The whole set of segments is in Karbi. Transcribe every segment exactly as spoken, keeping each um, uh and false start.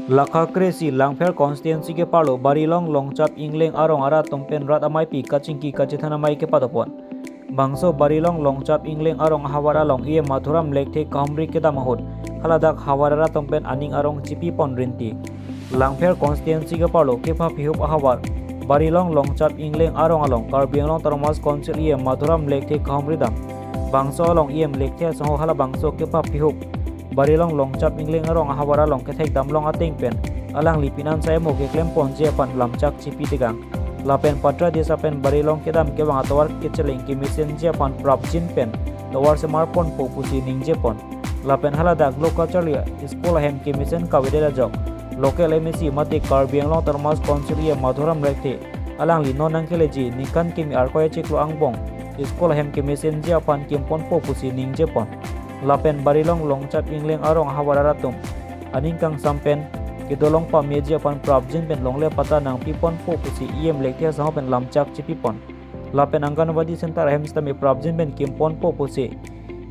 Lakha kre-isi Langpher constituency keparlo Barilong Longchap Ingleng arong arat atum pen rat ameipi kachingki kachethan amei kepadopon. Bangso Barilong Longchap Ingleng arong ahavar along E M Madhuram Lekthe kahumri kedam ahut haladak havar arat atum pen aning arong chipipon rinti. Langpher constituency keparlo kepha pihup ahavar Barilong Longchap Ingleng arong along Karbi Anglong Autonomous Council E M Madhuram Lekthe kahumri dam. Bangso along E M Lekthe asangho halabangso kepha pihup Barilong Longchap Ingleng arong ahavar along kethek damlong ateng pen alangli pinan sai amo keklemponji aphan lamchak chipi tegang. Lapen Patradisa pen Barilong kedam kevang atovar kecheleng kemesenji aphan prapjin pen tovar semarponpo pusi ningjepon. Lapen haladak lo kacharli school ahem kemesen kavedet ajok local M A C mate Karbi Anglong Autonomous Council E M Madhuram Lekthe alangli non nangkeleji ningkan kimi Arkoi achiklo angbong school ahem kemesenji aphan kimponpo pusi ningjepon. Lapen Barilong Longchap Ingleng arong ahavar arat atum aning kangsam pen kedolong pameji aphan prapjin pen longle patta nangpiponpo pusi E M Lekthe asangho pen lamchak chipipon. Lapen Anganwadi center ahem sitame prapjin pen kimponpo pusi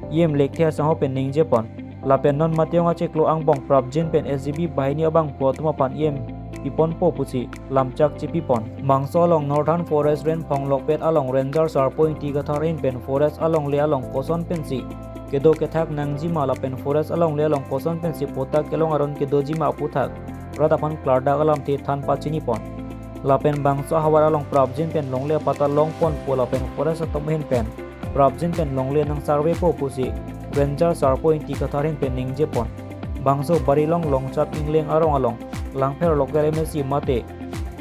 E M Lekthe asangho pen ningjepon. Lapen non Matijong achiklo angbong prapjin pen S G B bahini abangphu atum aphan E M piponpo pusi lamchak chipipon. Bangso along Northern Forest Range phonglokpet along Ranger Sarpo Ingti Kathar ahin pen forest alongle along koson pensi kedo kethak nangjima lapen forest alongle along koson pensi potak kelong aron kedojima aputhak rat aphan klardak alamthe than pachinipon. Lapen bangso ahavar along prapjin pen longle patta longponpo lapen forest atum ahin pen prapjin pen longle nangsurveypo pusi Ranger Sarpo Ingti Kathar ahin pen ningjepon. Bangso Barilong Longchap Ingleng arong along Langpher local M A C mate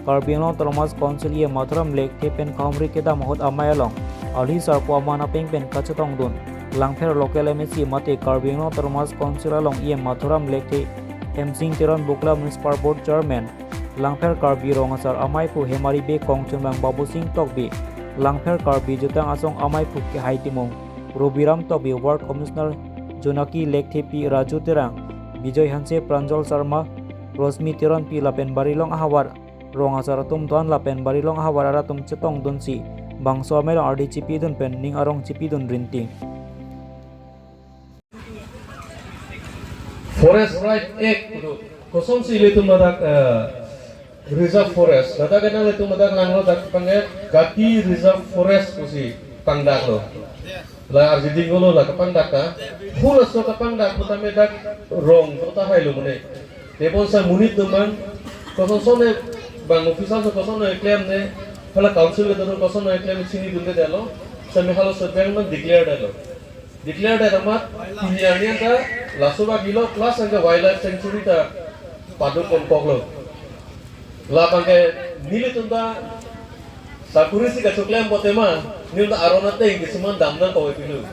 Karbi Anglong Autonomous Council E M Madhuram Lekthe pen kahumri kedam ahut amei along arli sarpo aman apeng pen kachetongdun Langpher local M A C mate Karbi Anglong Autonomous Council along E M Madhuram Lekthe, Hemsing Teron Bukla Municipal Board Chairman, Langpher Karbi Rong Asar ameiphu Hemari Bey, kongchunbang Babusing Tokbi, Langpher Karbi Jutang Asong ameiphu Kehai Timung, Robiram Tokbi, Ward Commissioner Jonaki Lekthepi, Raju Terang, Bijoy Hanse, Pranjal Sharma, Rosmi Teronpi lapen Barilong ahavar rong asar atum do-an lapen Barilong ahavar arat atum chetongdunsi bangso amei along ardi chipidun pen ning arong chipidun rinti. Forest Right Act pulo. Kosonsi ilitum ladak, eh, reserve forest. Ladak ke nanglitum ladak langlo, dak abangke Gati Reserve Forest pusi pangdaklo. La arjiding lo la kapangdak ta. Halaso kapangdak putame dak rong kota hailo mene. Tebonsa monit atum abang kosonson ne, bang officer atum kosonson ne klemne, hala council kedo atum kosonson ne klem chinidundedetlo. Sami halaso abang man declare detlo. Declare det amat pini arni ta laso abang ilo plus anke wildlife sanctuary ta padun konkoklo. Labangke nelitum ta sakuri si kachoklem pote ma, nelitum ta aron ateng kisuman damnang koi pilu.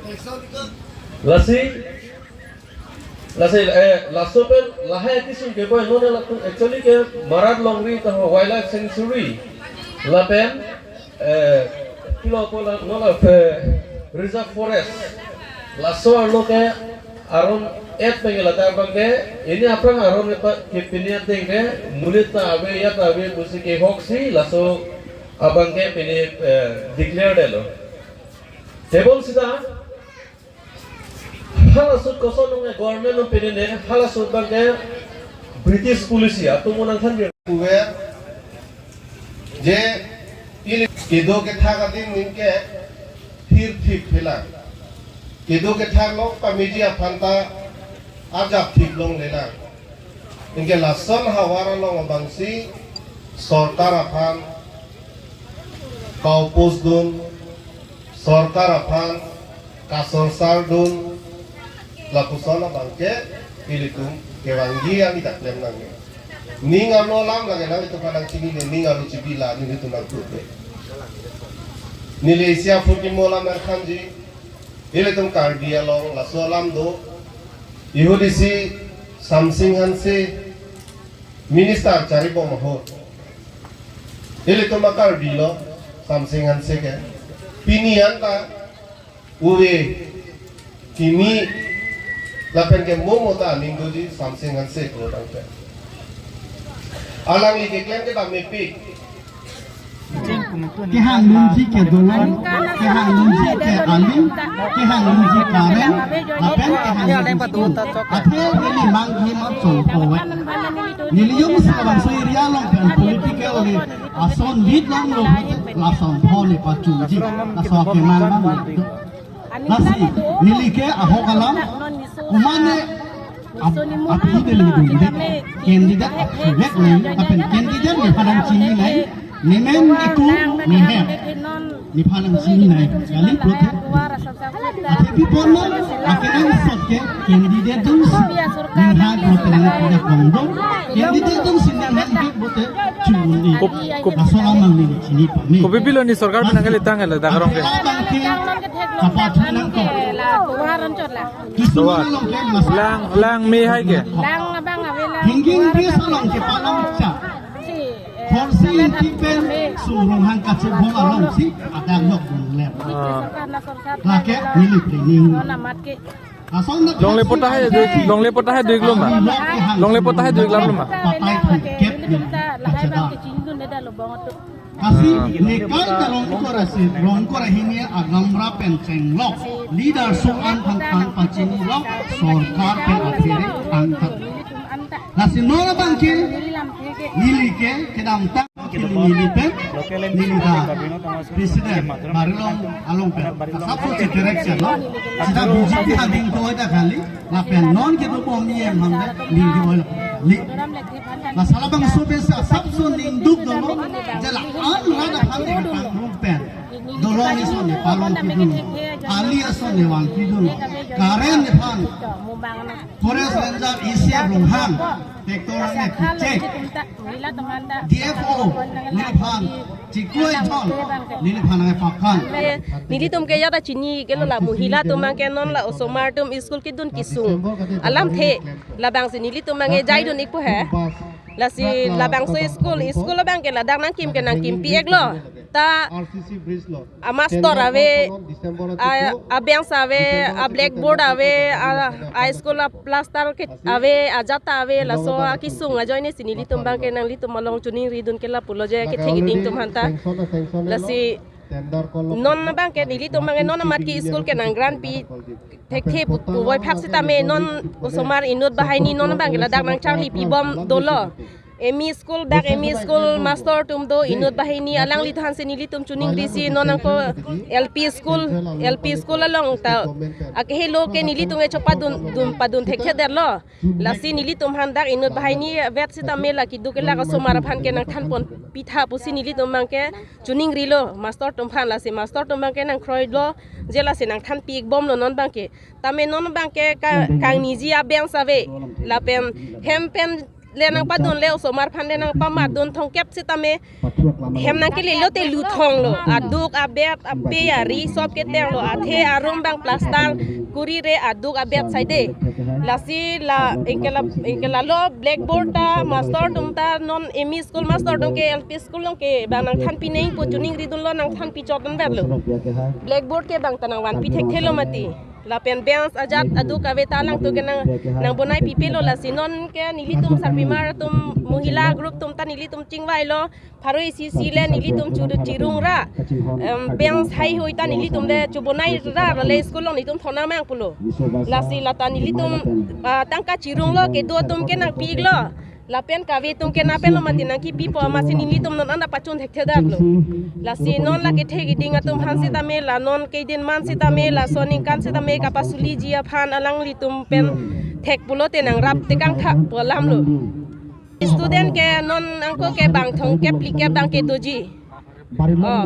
Lasi, lasi, eh, laso pen lahai kisum keboi non la actually ke Marat Longri ta ho wildlife sanctuary. Lapen, eh, pilo ko la, non la, eh, reserve forest. Laso arlo ke aron et pen ladak abangke, pini aphrang aron epa-, ke pini ateng ke, monit ta ave, ya ta ave pusi kehoksi, laso abangke pini, eh, declare detlo. Tebonsi ta, halaso koson nung government nung pini ne, halaso abangke British policy, atum unang than dia. Kuwe, je ili kedo kethak adim ningke thir thip phelang. Kedo kethak long pameji aphan ta ajap thip longlelang. Ningke lason havar along abangsi sorkar aphan kaupos dun, sorkar aphan kasorsar dun, lapuson abangke ilitum kevangji ami dak klem nangne. Ning arlo alam lage nang itum aphan nangchinine, ning arlo chipi la nelitum nangkrupe. Neli isi aphuthak mo alam nangthanji, ilitum Karbi along laso alam do, ihudisi Samsing Hanse minister charibom ahut. Ilitum a-Karbi lo, Samsing Hanse ke. Pini anta, ove, kimi, lapen ke mo mo ta aning doji Samsing Hanse ko tangte. Alangli keklem ke ta mepik. Kehang lungji ke dolang, kehang lungji ke alim, kehang lungji karen, lapen kehang lungji school. Athe neli mangji ma chongpo we. Neli jongsi labangso area along pen political ason rit longlo, lason pho ne pachunji, laso keman bang. Lasi neli ke ahok alam, komatne ap-, aphi neli dunde, candidate aphi vek nai, lapen candidate nephan nangchininei, nemen neku nehem, nephan nangchininei, kali pulote. Athe pi apot ma, akenangsot ke candidate dungsi, neha pulote nangkida kongdong, candidate dungsi neha pulote chungundi. Kop-, kop-, Laso alam neli chini pame. Kopi pilo ne sorkar pen nangkele tang hela dak arong ke. Abang ke, kapathu nangkok. Kisung along ke mas. Lang, lang me hai ke. Hingging ke salong ke palong cha. Khorsi ingti pen surung hang kachebong alongsi adang nok dun lem. Ah. Lake neli planning. Asong na Longle pota hai dui, longle pota hai dui kilo ma. Longle pota hai dui kilo ma. Patai thangkep ni kacheda. Kasi Ah. Nekai ta rongkor ase, rongkor ahini agamra pen chenglok. Leader so an thang thang pachinilok, sorkar pen aphere thang thang. Lasi non abang ke, neli ke, kedamtang ke neli pen, neli ha president, Barilong along pen, asapso chiterek chelo, sita buji ti hading ko da kali, lapen non kedobom ni em hamde, neli ke oil, li. Lasi labangso pensi asapso ningduk dolo, je la-an rat aphan ne ketang rum pen. Dolong ason ne palong pidun, ali ason ne van pidun, current nephan, Forest Ranger isi arung hang, tractor ne kuchek, D F O nephan, chiklo ithon, nephan nangpakan. Nelitum ke jada chini kelo la mohila atum abang ke non la osomar atum school kedun kesung alamthe, labangsi nelitum abang ke jaidun ikpo he. Lasi labangso school, school abang ke ladak nangkim ke nangkimpi-iklo. Ta amastor ave, a, abench ave, ablackboard ave, a, a school aplaster ke ave, ajat ta ave, laso akesung ajoine si nelitum abang ke nanglitum along choningridun ke lapulo je kethek iding atum aphanta. Lasi non abang ke nelitum abang ke non amat ke school ke nang grant pi thekthe pu, puvoiphak sitame non osomar inut banghini non abang ke ladak nangcharli pibom dolo. M E school, dak M E school master atum do, inut banghini alangliphan si nelitum choningrisi non ako L P school, L P school along ta akehelo ke nelitum ke chopadun, dun padun thekthedetlo. Lasi nelitum aphan dak inut banghini vet sitame la keduk kelak osomar aphan ke nangthanpon pitha pusi nelitum abang ke choningrilo master atum aphan, lasi master atum abang ke nangkroilo, je lasi nangthanpi-ikbomlo non abang ke. Tame non abang ke ka, kangniji abench ave, lapen hem pen le nangpadunle osomar aphan le nangpamatdun thongkep sitame hem nangkelelote luthonglo, aduk abet ape ari sop ketenglo, athe arum abang plaster kurire aduk abet saide. Lasi la ingke la, ingke lalo blackboard ta master atum ta non M E school master atum ke L P school along ke abang nangthanpi nangpo, choningridunlo, nangthanpi chotdunbetlo. Blackboard ke abang ta nangvanpi thekthelo mati. Lapen bench ajat aduk ave ta alangtum ke nang, nangbonai pipelo, lasi non ke nelitum sarpimar atum mohila group atum ta nelitum chingvailo, pharo isi isi le nelitum churu chirung ra, em, bench heihui ta nelitum le chobonai ra, ra le school along nelitum thonamang pulo. Lasi lata nelitum, ah, tangka chirunglo, kedo atum ke nangpi-iklo. Lapen kave atum ke nangpenlo mati nangkipipo, amatsi nelitum non an ta pachun thekthedetlo. Lasi non la kethek iding atum aphan sitame, la non kedinman sitame, laso aningkan sitame kapasuliji aphan alanglitum pen thek pulote nangrap tekang tha pu alamlo. Student ke non angko ke bang thongkep phlikep abang ke doji. Oh,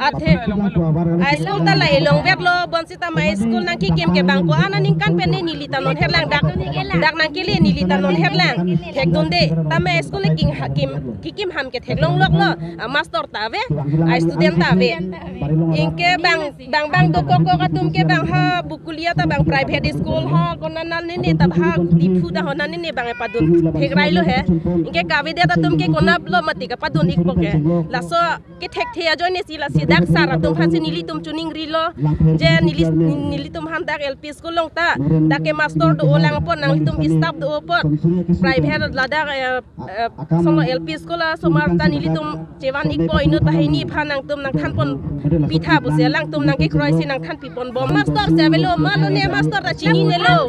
athe a school ta la elongvetlo, bonsitame a school nangkikim ke bang ko-an aningkan pen ne neli ta non herlang dak, dak nangkele neli ta non herlang thekdunde. Tame a school le king ha-, kim, kikim ham ke theklongloklo, a master ta ave, a student ta ave. Ingke bang, bang bang dokok kok atum ke bang ha Bokolia ta bang private school ha konat nal nene ta ha Diphu ta ho nal nene bang epadun thekrailo he. Ingke kavedet atum ke konatlo mati kapadun-ikpo ke. Laso kethekthe ajoine si lasi dak sar atum aphan si nelitum choningrilo. Je neli, nelitum aphan dak L P school along ta dak ke master do-o lang apot, nanglitum staff do-o apot. Private ladak, eh, eh, solo L P school asomar ta nelitum chevan-ikpo, inut banghini aphan nangtum nangthanpon pitha pusi alangtum nangkekroi si nangthanpipon bom. Master si avelo, ma lone master ta chininelo.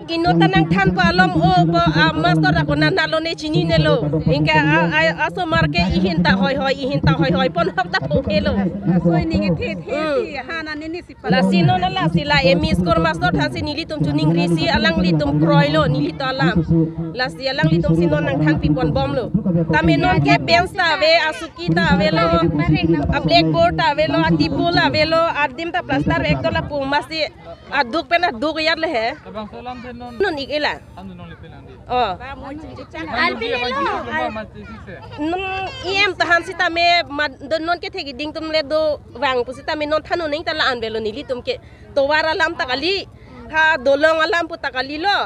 Inut ta nangthanpo alom o po, a master ako nanalo ne chininelo. Ingke a, a, asomar ke ihin ta hoi hoi, ihin ta hoi hoi pon hok ta thokthelo. Laso ining ethe the Hmm. si hana nini si Lasi non lasi la M E school master thansi nelitum chiningrisi alanglitum kroilo nelitum alam. Lasi alanglitum si non nangthanpi ponbomlo. Tame non ke bench ta ave, asuki ta avelo, a blackboard ta avelo, a table avelo, adim ta plaster ek to lapu masi aduk pen aduk yat le he. Abangso alam the non Non ik ila. Anu non le pelang di. Oh. Alpi le lo. Mama sisi se. Non E M tahan sitame mad-, don non kethe keding atum le dovang pu sitame non than-un-e ta la-an avelo nelitum ke. Tovar alam ta kali. Ha dolong alam pu ta kalilo.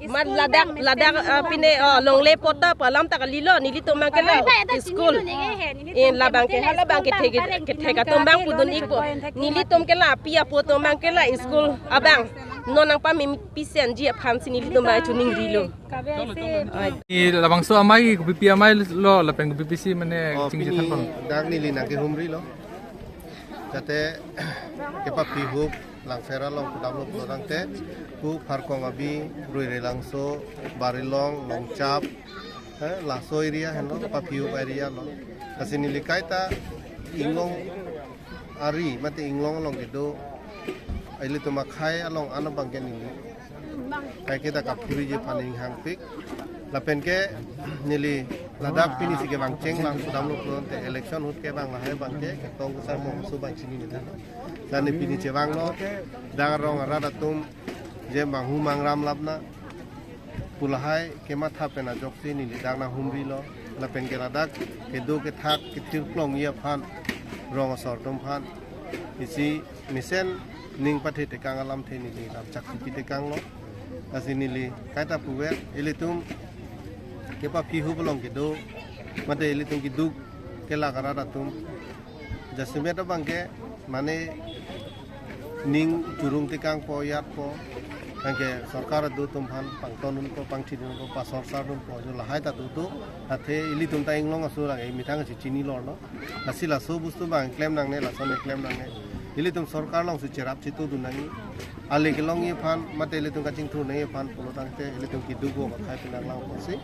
Mat ladak, ladak, ah, pine, oh, longle pota pu alam ta kalilo nelitum abang ke la. School. In labang ke, ha labang kethe ke, kethe atum abang pudun ikpo. Nelitum ke la api apo atum abang ke la school abang. Non nangpame pisenji aphansi nelitum abang chiningrilo. Ni labangso amei ke kopipi amei lo lapen kopipi si mane Oh, chingje pini thanpon. Dak neli nangkehumrilo. Jate kepaphi hup Langpher along kedamlo pulotangte pu Pharkong abi, Ruirelangso, Barilong, Longchap, eh, laso area henlo kepaphi hup area lo. Lasi neli kaita Inglong ari mate Inglong along kedo ilitum akhei along ano abang ke neli kaike ta kaphuriji aphan inghangpik. Lapen ke neli ladak pini si kevang chenglang kedamlo pulotangte election ahut ke abang lahai abang ke ketong kesar mo su abang chinine tha. Lasi pini chevanglo, dak arong arat atum je manghu mangram lapna pu lahai kematha pen ajoksi neli dak nanghumrilo. Lapen ke ladak kedo kethak kethir klongji aphan rong asor atum aphan isi mesen ning pathe tekang alamthe neli lam chakpi tekanglo. Lasi neli kaita puvet ilitum kepaphi hup along kedo mate ilitum keduk kelak arat atum jasemet abang ke mane ning churung tekangpo yatpo. Anke sorkar adu atum aphan pangton dunpo, pangthi dunpo, pasorsar dunpo, jo lahai ta dudu. Athe ilitum ta Inglong aso lang e methang si chinilorlo. Lasi laso bostu abang klem nangne, laso ne klem nangne. Ilitum sorkar along si cherap chitu dun nangji. Ale kelongji aphan mate ilitum kachingthur nangji aphan pulotangte ilitum keduk o akhei penang lang pusi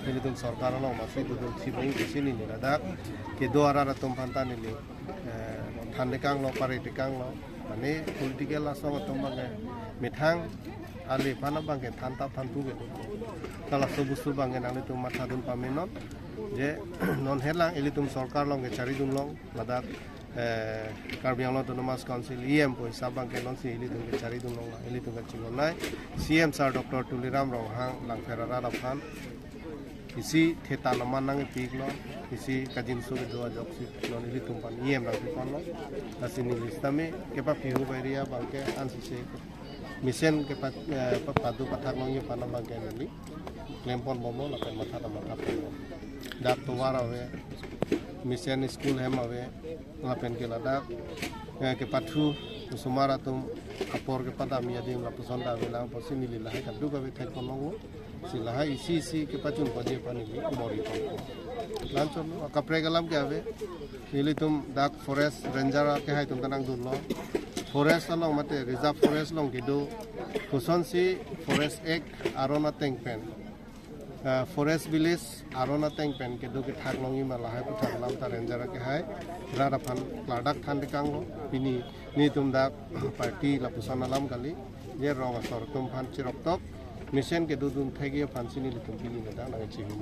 ilitum sorkar along masi dudun si nangji pusi neli ladak kedo arat atum aphan ta neli eh, than tekanglo, pare tekanglo. Mane political asong atum abang ke methang ale aphan abang ke thantap thantu ke. Kala sobu su abang ke nanglitum matha dun pamenon. Je non helang ilitum sorkar along kechari dunlong ladak, eh, Karbi Anglong Autonomous Council E M pu hisap abang ke non si ilitum kechari dunlong la ilitum kachinghon nai. C M Sir Doctor Tuliram Ronghang Langpher arat aphan isi theta naman nangpiklo, isi kajinso kedo ajoksi non ilitum aphan E M nangpiponlo. Lasi neli sitame kepaphi hup area abang ke ansise mesen kepa, eh, pa, padu pathak longji aphan abang ke neli klem ponbomlo lapen matha ta matha ponlo. Dak tovar ave, mesen school hem ave, lapen ke ladak, eh, kepathu osomar atum apor kepadamji adim lapuson ta avelang pusi neli lahai kaduk ave thek ponlonglo. Si lahai isi isi kepachun ponji aphan neli bor-i ponpo. La-anchot lo, akaprek alam ke ave. Nelitum dak forest ranger akehai atum ta nangdunlo. Forest along mate reserve forest along kedo kosonsi Forest Act aron ateng pen, ah, forest village aron ateng pen kedo kethak longji ma lahai aputhak alam ta ranger akehai rat aphan klardak than tekanglo. Pini nelitum dak party lapuson alam kali, je rong asor atum aphan chiroktok mesen kedo dun thekji aphansi nelitum pini ladak nangchihum.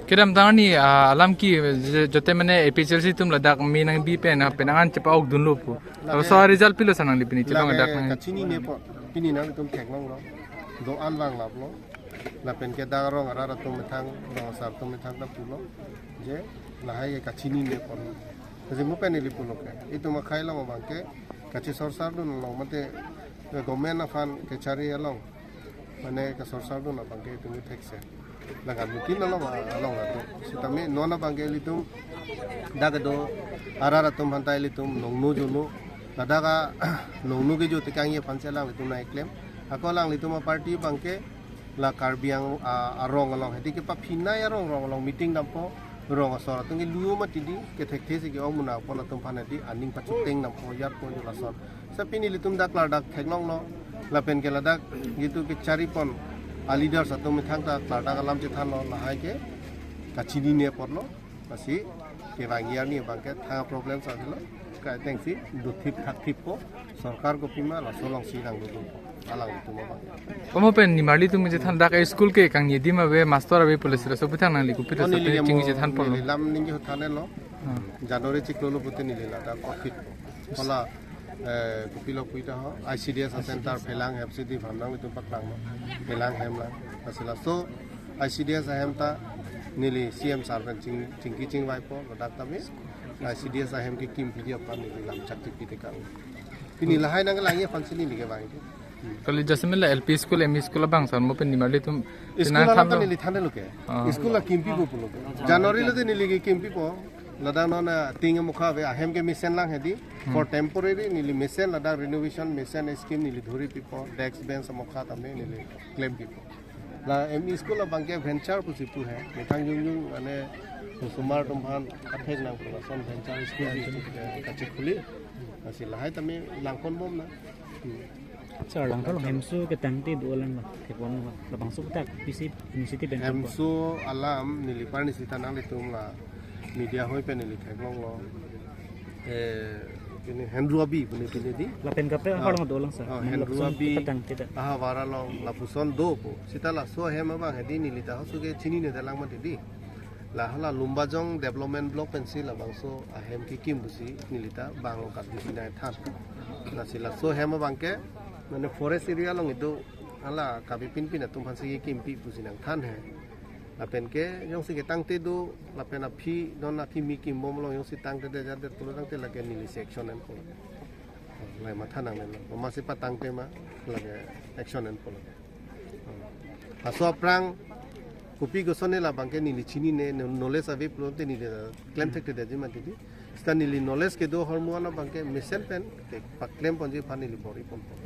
Kedamtang arni, ah, alam ke je-, jote mane A P H L C atum ladak me nangbi pen, ah, penang an chepa-ok dunlo pu. Lapen laso result pilo sa nangli pini chilong lapen adak nang. Kachinine apot pini nangtum theklonglo. Do-an vanglaplo. Lapen ke dak rong arat atum methang, rong asar atum methang ta pulo. Je lahai ke kachinine apot. Lasi mo pen neli pulo ke itum akhei along abang ke kachisorsar dunlong mate government aphan kechari along. Mane kasorsar dun abang ke itum thekse. Lagan mutin along, along atum. Sitame non abang ke ilitum dak kedo arat atum aphan ta ilitum nongnu junu. Ladak a nongnu kejo tekangji aphansi alanglitum nangklem. Ako alanglitum aparty abang ke la Karbi Ang-, a, arong along. Hedi kepaphinei arong rong along meeting dampo. rong asor atum ke luo mati di, kethekthe si ke-ong muna apon atum aphan di aning pachuteng nam po yat po jo lason. Sa pini ilitum dak klardak theklonglo, lapen ke ladak gitu kechari pon a leaders atum methang ta klardak alam chethanlo, lahai ke kachinine apotlo, lasi kevangji arni abang ke thang problem sa lo, kaiteng si dothip thakthip po, sorkar kopima laso alongsi nangdodun po, alangtum abang. Komo pen nimarlitum chethan dak school ke kangni adim ave, master ave pu lasi laso aputhak nangli kopi Oh, ta neli sa ke chingvai mo, chethan ponlo. Neli lam ningje huthan lo. Ah. January chiklo lo pute neli ladak outfit. Hala, eh, kopilo puita ho, I C D S a center Phelang hem si di bhamnang itum paklanglo. Phelang hem lang. Lasi laso I C D S ahem ta neli C M sir pen ching, chingki chingvai po, ladak tame I C D S ahem kekim piji aphan neli lam chaktik pite kang. Pini lahai nangkelangji aphan si neli kevang itu. Kali jasemet la L P school, M E school abang san mo pen nimarlitum School chenang alam than ta lo. Neli than lo ke. Ah. School akimpipo pulo ke. January lo de neli kekimpipo. Ladak non, ah, ting amokha ave, ahem ke mesen lang hedi. Hmm. For temporary neli mesen ladak renovation mesen scheme neli dhuri pipo, desk bench amokha tame neli klem pipo. La M E school abang ke venture pusi pu he. Methang jongjong ane osomar atum aphan athek nang pu lason venture school di, eh, kachikhuli. Lasi lahai tame langpon bom na. Hmm. Sir, langpon hemso ketangte do lang ba, thepon ba. Labangso aputhak pisi initiative pen hemso alam neli aphan isi ta nanglitum la media hoi pen neli theklonglo. Eh, pini Hendru Abi pini pini di. Lapen kaprek Ah. apar lang do lang, sir. Ah, Mane Hendru lapuson Abi. Ketangte ta. Aha, vara long lapuson do po. Sita laso ahem abang hedi neli ta hoso ke chinine dalang mati di. La hala Lumbajong Development Block pensi labangso ahem kekim pusi neli ta bang lo kat di sinai than. Lasi laso ahem abang ke mane forest area along ido hala kabi pinpin atum aphan si kekimpi pusi nangthan he. Lapen ke jongsi ketangte do, lapen aphi non akimi kimbom along jongsi tangte de jadet pulo tangte lake neli si action en pulo. Lahai matha nangnelo. Masi patangte ma lake action en pulo. Laso aphrang kopi kosonne labang ke neli chinine, no-, knowledge ave pulote neli klem thekthedetji mati di. Sita neli knowledge kedo ahormu an abang ke mesen pen ke paklem ponji aphan neli bor-i ponpo.